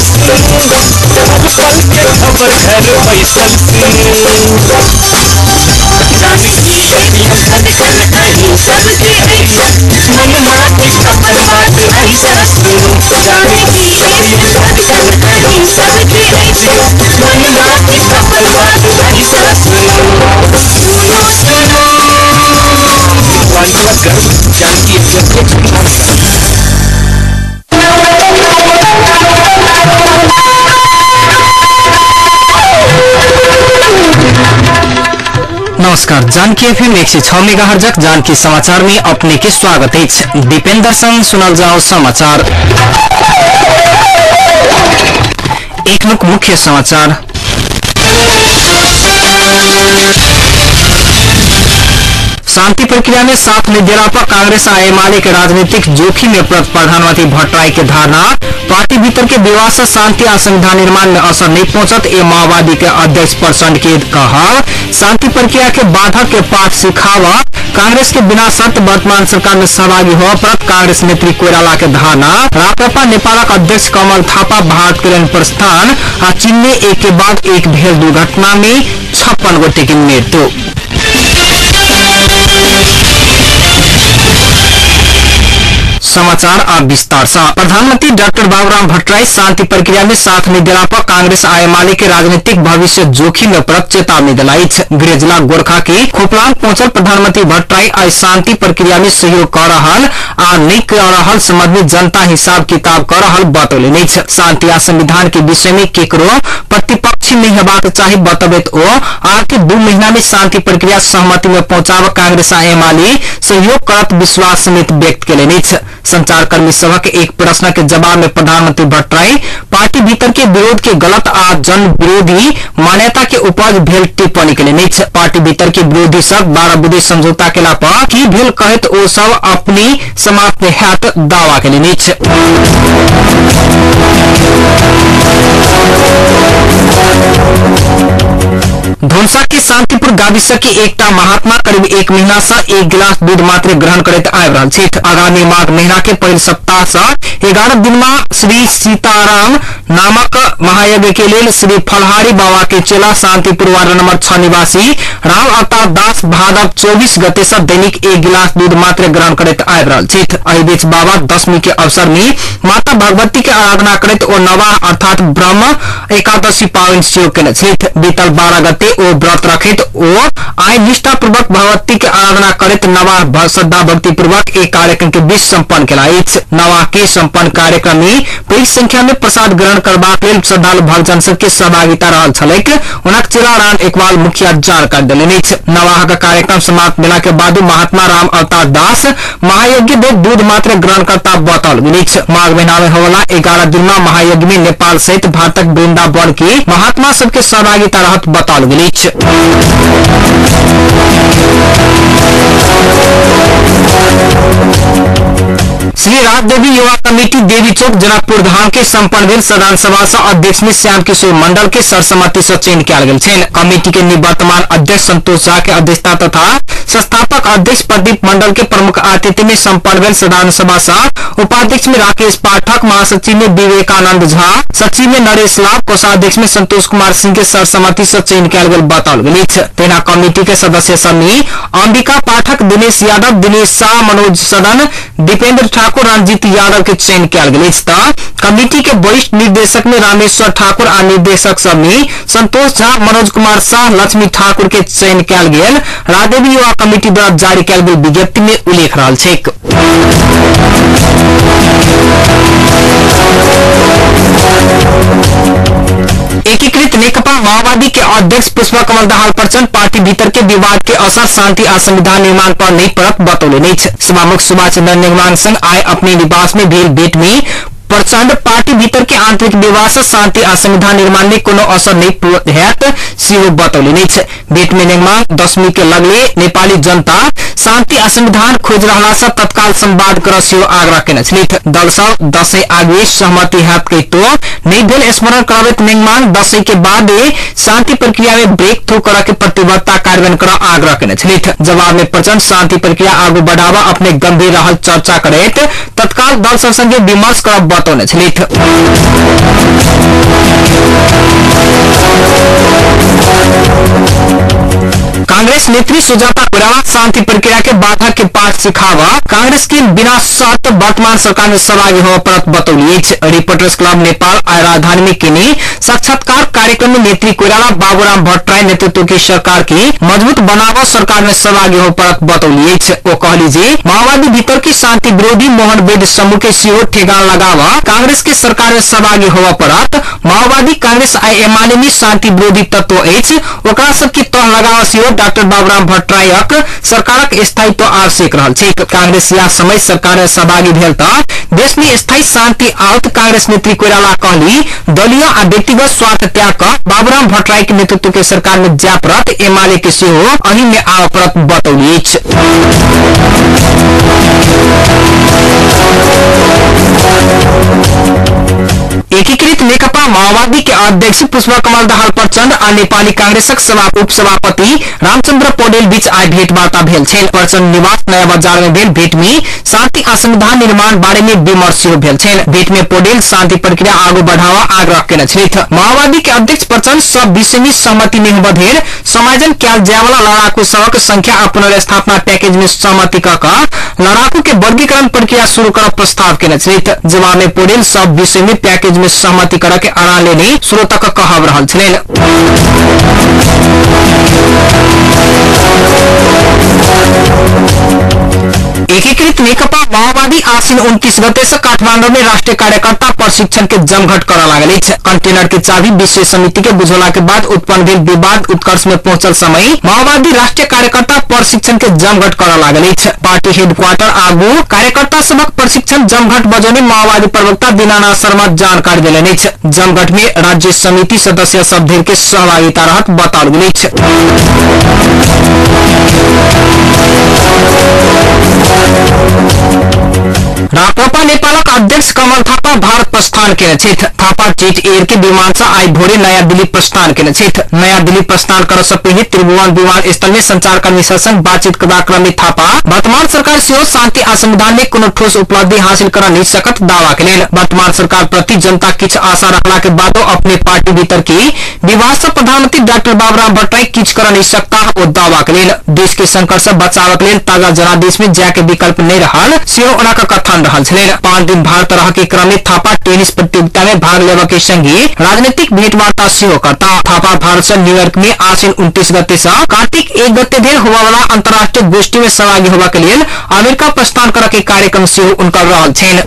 सुनू, पल पल के खबर घर बैसल सुनू। जानकी एफएम धड़कन अहीं सबके अछि, मनमा के खबर बात ऐसा सुनू। जानकी एफएम धड़कन अहीं सबके अछि, मनमा के खबर बात ऐसा सुनू। सुनो सुनो मिथिलांचलक गर्व जानकी एफएम 106। नमस्कार, जानकी एफएम 106 मेगाहर्जक जानकी समाचार में अपने के स्वागत है। दीपेंद्र संग सुनल जाओ समाचार। एक मुख्य समाचार। शांति प्रक्रिया में साथ नहीं देला पर कांग्रेस आ एमाले के राजनीतिक जोखिम में प्रधानमंत्री भट्टराई के धारणा। पार्टी भीतर के विवाद से शांति आ संविधान निर्माण में असर नहीं पहुंचत, ए माओवादी के अध्यक्ष प्रचंड के कहा। शांति प्रक्रिया के बाधक के पाठ सिखावा कांग्रेस के बिना शर्त वर्तमान सरकार में सहभागी हो पड़त, कांग्रेस नेत्री कोइराला के धारणा। राप्रपा नेपालक अध्यक्ष कमल थापा भारत के प्रस्थान आ चीन में एक के बाद एक भेल दुर्घटना में 56 गोटे की मृत्यु। समाचार अब विस्तार से। प्रधानमंत्री डॉक्टर बाबूराम भट्टराई शांति प्रक्रिया में साथ नहीं देला पर कांग्रेस आ एमाले के राजनीतिक भविष्य जोखिम में पड़त चेतावनी दिलाई। गृह जिला गोरखा के खोपलांग पहुंचल प्रधानमंत्री भट्टराई आई शांति प्रक्रिया में सहयोग कर रहल आ नहीं कर रहल संबंध में जनता हिसाब किताब कर रहल बतौले नहीं। शांति आ संविधान के विषय में केकरो प्रतिपक्षी नहीं हेबाक चाही बतबैत ओ आके 2 महीना में शांति प्रक्रिया सहमति में पहुंचाब कांग्रेस आ एमाले सहयोग करत विश्वास समेत व्यक्त केलनि। संचारकर्मी सभक एक प्रश्न के जवाब में प्रधानमंत्री भट्टराई पार्टी भीतर के विरोध के गलत आ जन विरोधी मान्यता के उपज भेल टिप्पणी केलनि। पार्टी भीतर के विरोधी सब 12 बुँदे समझौता केला पर की भेल कहैत ओ सब अपनी समाप्त हैत दावा केलनि। धौंसा के शांतिपुर गाविस के एकटा महात्मा करीब 1 महीना से 1 गिलास दूध मात्र ग्रहण करैत आबि रहल छथि। आगामी माघ महीना के पहिल सप्ताह से 11 दिन में श्री सीताराम नामक महायज्ञ के लेल श्री फलहारी बाबा के चेला शांतिपुर वार्ड नंबर 6 निवासी राम अवतार दास भादव 24 गते से दैनिक 1 गिलास दूध मात्र ग्रहण करैत आबि रहल छथि। एहि बीच बाबा दशमी के अवसर में माता भगवती के आराधना करैत ओ नवाह अर्थात ब्रह्म एकादशी पावनि सेहो केने छथि। बीतल 12 गते ओ व्रत रखैत ओ आइ निष्ठा पूर्वक भगवती के आराधना करैत नवाह श्रद्धा भक्ति पूर्वक एक कार्यक्रम के बीच सम्पन्न केला अछि। नवाह के सम्पन्न कार्यक्रम में पैघ संख्या में प्रसाद ग्रहण करबाक लेल श्रद्धालु भक्तजन सबके सहभागिता रहल छलैक। हुनक चेला राम एकवाल मुखिया जानकारी देलनि अछि। नवाह के कार्यक्रम समाप्त भेला के बाद महात्मा राम अवतार दास महायज्ञ में दूध मात्र ग्रहण करता बताओल गेल अछि। माघ महीना में होवला 11 दिन में महायज्ञ में नेपाल सहित भारतक वृंदावन के महात्मा सबके सहभागिता रहत बताओल गेल अछि। श्री राजदेवी युवा कमेटी देवी चौक जनकपुर धाम के सम्पन्न भेल साधारण सभा से अध्यक्ष में श्याम किशोर मंडल के सर्वसम्मति से चयन कयल गेल छनि। कमेटी के निवर्तमान अध्यक्ष संतोष झा के अध्यक्षता तथा संस्थापक अध्यक्ष प्रदीप मंडल के प्रमुख आतिथ्य में सम्पन्न भेल साधारण सभा से उपाध्यक्ष में राकेश पाठक, महासचिव में विवेकानंद झा, सचिव में नरेश लाभ, कोषाध्यक्ष में संतोष कुमार सिंह के सर्वसम्मति से चयन कयल गेल बताओल गेल अछि। तहिना कमेटी के सदस्य सब में अंबिका पाठक, दिनेश यादव, दिनेश शाह, मनोज सदन, दीपेंद्र ठाकुर, रंजीत यादव के चयन कयल गेल अछि। कमेटी के वरिष्ठ निर्देशक में रामेश्वर ठाकुर आ निर्देशक सब में संतोष झा, मनोज कुमार शाह, लक्ष्मी ठाकुर के चयन कयल गेल राजदेवी युवा कमेटी द्वारा जारी कयल गेल विज्ञप्ति में उल्लेख रहल छैक। एकीकृत नेकपा माओवादी के अध्यक्ष पुष्पा कमल दाहाल प्रचण्ड पार्टी भीतर के विवाद के असर शांति आ संविधान निर्माण पर नहीं पड़त बतौलनि अछि। सभामुख सुभाष चंद्र नेगवान संग आइ अपने निवास में भेल भेंट में प्रचण्ड पार्टी भीतर के आंतरिक विवाद से शांति आ संविधान निर्माण में कोनो असर नहीं हैत सेहो बतौलनि अछि। भेंट में नेगवान दशमी के लगले नेपाली जनता शान्ति आ संविधान खोज रहला से तत्काल संवाद कर सेहो आग्रह केने छलथि। दल सब दशैं आगे सहमति हैत कहितो नहि भेल स्मरण करबैत नेङमांग दशैं के बाद शान्ति प्रक्रिया में ब्रेक थ्रू कर के प्रतिबद्धता कार्यान्वयन कर आग्रह केने छलथि। जवाब में प्रचण्ड शान्ति प्रक्रिया आगू बढ़ावा अपने गंभीर रहल चर्चा करैत तत्काल दल सब संगे विमर्श करब बतौने छलथि। कांग्रेस नेत्री सुजाता कोइराला शांति प्रक्रिया के बाधा के पाठ सिखावा कांग्रेस के बिना शर्त वर्तमान सरकार में सहभागी होबय पड़त बतौली अछि। रिपोर्टर्स क्लब नेपाल आइ राजधानी में केने साक्षात्कार कार्यक्रम में नेत्री कोइराला बाबूराम भट्टराई नेतृत्व की सरकार के मजबूत बनाव सरकार में सहभागी होबय पड़त बतौली अछि। ओ कहली जे माओवादी भीतर की शांति विरोधी मोहन वैद्य समूह के सेहो ठेगान लगावा कांग्रेस के सरकार में सहभागी होबय पड़त। माओवादी कांग्रेस आ एमाले में शांति विरोधी तत्व अछि, ओकरा सबके तह लगावा सेहो डाक्टर बाबूराम भट्टराईक सरकारक स्थायित्व आवश्यक रहल छै। कांग्रेस या समय सरकार में सहभागी भेल त देश में स्थायी शांति आओत। कांग्रेस नेत्री कोइराला कहली दलीय आ व्यक्तिगत स्वार्थ त्याग क बाबूराम भट्टराई के नेतृत्व के सरकार में जाय पड़त, एमाले के सेहो अही में आव पड़त बतौली अछि। एकीकृत नेकपा माओवादी के अध्यक्ष पुष्पकमल दाहाल प्रचण्ड आ नेपाली कांग्रेसक उपसभापति रामचंद्र पौडेल बीच आइ भेंटवार्ता भेल छल। प्रचण्ड निवास नया बाजार में भेल भेंट में शांति आ संविधान निर्माण बारे में विमर्श सेहो भेल छल। भेंट में पौडेल शांति प्रक्रिया आगू बढ़ावा आग्रह केने छथि। माओवादी के अध्यक्ष प्रचण्ड सब विषय में सहमति नहि होबधरि समायोजन कयल जायवाला लड़ाकू सभक संख्या आ पुनर्स्थापना पैकेज में सहमति क लड़ाकू के वर्गीकरण प्रक्रिया शुरू करब प्रस्ताव केने छथि। जवाब में पौडेल सब विषय में पैकेज में सहमति कर के अड़ा लेने स्रोतक कहब रहल छलनि। एकीकृत नेकपा माओवादी आसिन 29 गते से काठमांडू में राष्ट्रीय कार्यकर्ता प्रशिक्षण के जमघट कर लागल अछि। कंटेनर के चाबी विशेष समिति के बुझौला के बाद उत्पन्न भेल विवाद उत्कर्ष में पहुंचल समय माओवादी राष्ट्रीय कार्यकर्ता प्रशिक्षण के जमघट कर लागल अछि। पार्टी हेडक्वार्टर आगू कार्यकर्ता सभक प्रशिक्षण जमघट बजौने माओवादी प्रवक्ता दीनानाथ शर्मा जानकारी देलनि अछि। जमघट में राज्य समिति सदस्य सब धरि के सहभागिता रहत बताओल गेल अछि। राप्रपा नेपालक अध्यक्ष कमल थापा भारत प्रस्थान केने छथि। थापा जेट एयर के विमान से आइ भोरे नया दिल्ली प्रस्थान केने छथि। नया दिल्ली प्रस्थान करऽ से पहिने त्रिभुवन विमानस्थल में संचारकर्मी सब संग बातचीत करबाक क्रम में थापा वर्तमान सरकार सेहो शांति आ संविधान में कोनो ठोस उपलब्धि हासिल कर नहि सकत दावा केलनि। वर्तमान सरकार प्रति जनता किछु आशा रखला के बादो अपने पार्टी भीतर के विवाद से प्रधानमंत्री डाक्टर बाबूराम भट्टराई किछु कर नहि सकता ओ दावा केलनि। देश के संकट से बचावक लेल ताजा जनादेश में जाय के विकल्प नहि रहल सेहो ओना कथन रहल छलनि। 5 दिन भारत रह के क्रम में थापा टेनिस प्रतियोगिता में भाग लेबऽ के संगे राजनीतिक भेंटवार्ता सेहो करता। थापा भारत से न्यूयॉर्क में आसिन 29 गते से कार्तिक 1 गते धरि होबय वाला अंतर्राष्ट्रीय गोष्ठी में सहभागी होबय के लेल अमेरिका प्रस्थान करऽ के कार्यक्रम सेहो उनकर रहल छनि।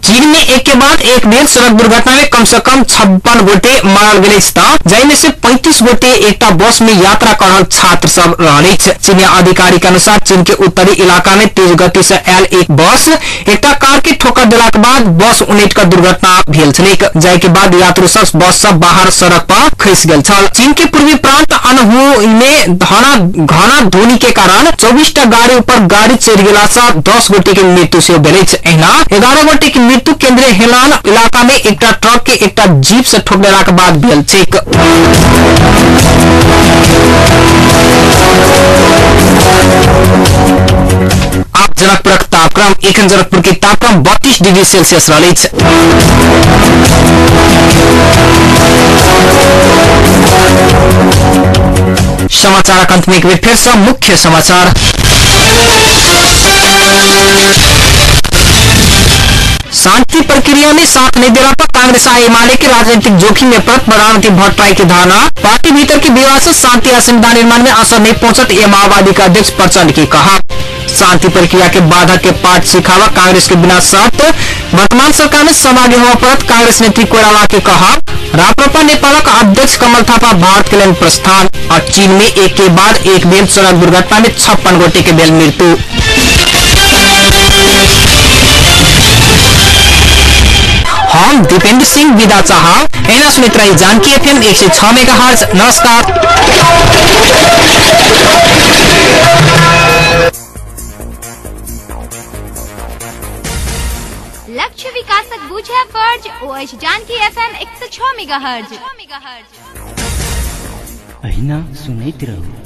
चीन में एक के बाद एक भेल सड़क दुर्घटना में कम से कम 56 गोटे मारल गेल अछि त जाहि में से 35 गोटे एकटा बस में यात्रा कर रहल छात्र सब रहल अछि। चीनी अधिकारी के अनुसार चीन के उत्तरी इलाका में तेज गति से आयल एक बस एकटा कार के ठोकर देला के बाद बस उलटि क दुर्घटना भेल छलैक, जाहि के बाद यात्रु सब बस से बाहर सड़क पर खसि गेल छल। चीन के पूर्वी प्रांत अनहु में घना धुनी के कारण 24 टा गाड़ी ऊपर गाड़ी चढ़ि गेला से 10 गोटे के मृत्यु सेहो भेल अछि। एहिना 11 गोटे के मृत्यु केंद्रीय हेलान इलाका में एकटा ट्रक के एकटा जीप से ठोकरेला के बाद भेल छैक। आप जनकपुरक तापक्रम एखन जनकपुर के तापक्रम 32 डिग्री सेल्सियस रहल अछि। समाचारक अंत में एक बेर फेर से मुख्य समाचार। शांति प्रक्रिया में साथ नहीं देला पर कांग्रेस आ एमाले के राजनीतिक जोखिम में पड़त प्रधानमंत्री भट्टराई की धारणा। पार्टी भीतर के विवाद से शांति आ संविधान निर्माण में असर नहीं पहुंचत ये माओवादी का अध्यक्ष प्रचंड की कहा। शांति प्रक्रिया के बाधा के पाठ सिखावा कांग्रेस के बिना शर्त वर्तमान सरकार में सहभागी होबय पड़त कांग्रेस नेत्री कोइराला के कहा। राप्रपा नेपालक अध्यक्ष कमल थापा भारत के लेल प्रस्थान और चीन में एक के बाद एक भेल सड़क दुर्घटना में 56 गोटे के भेल मृत्यु। हम दीपेंद्र सिंह विदा चाहब। एहिना सुनैत रही जानकी एफएम 106 मेगाहर्ट्ज। नमस्कार। लक्ष्य विकासक बुझे फर्ज ओ अछि जानकी एफएम 106 मेगाहर्ट्ज। अहिना सुनैत रहू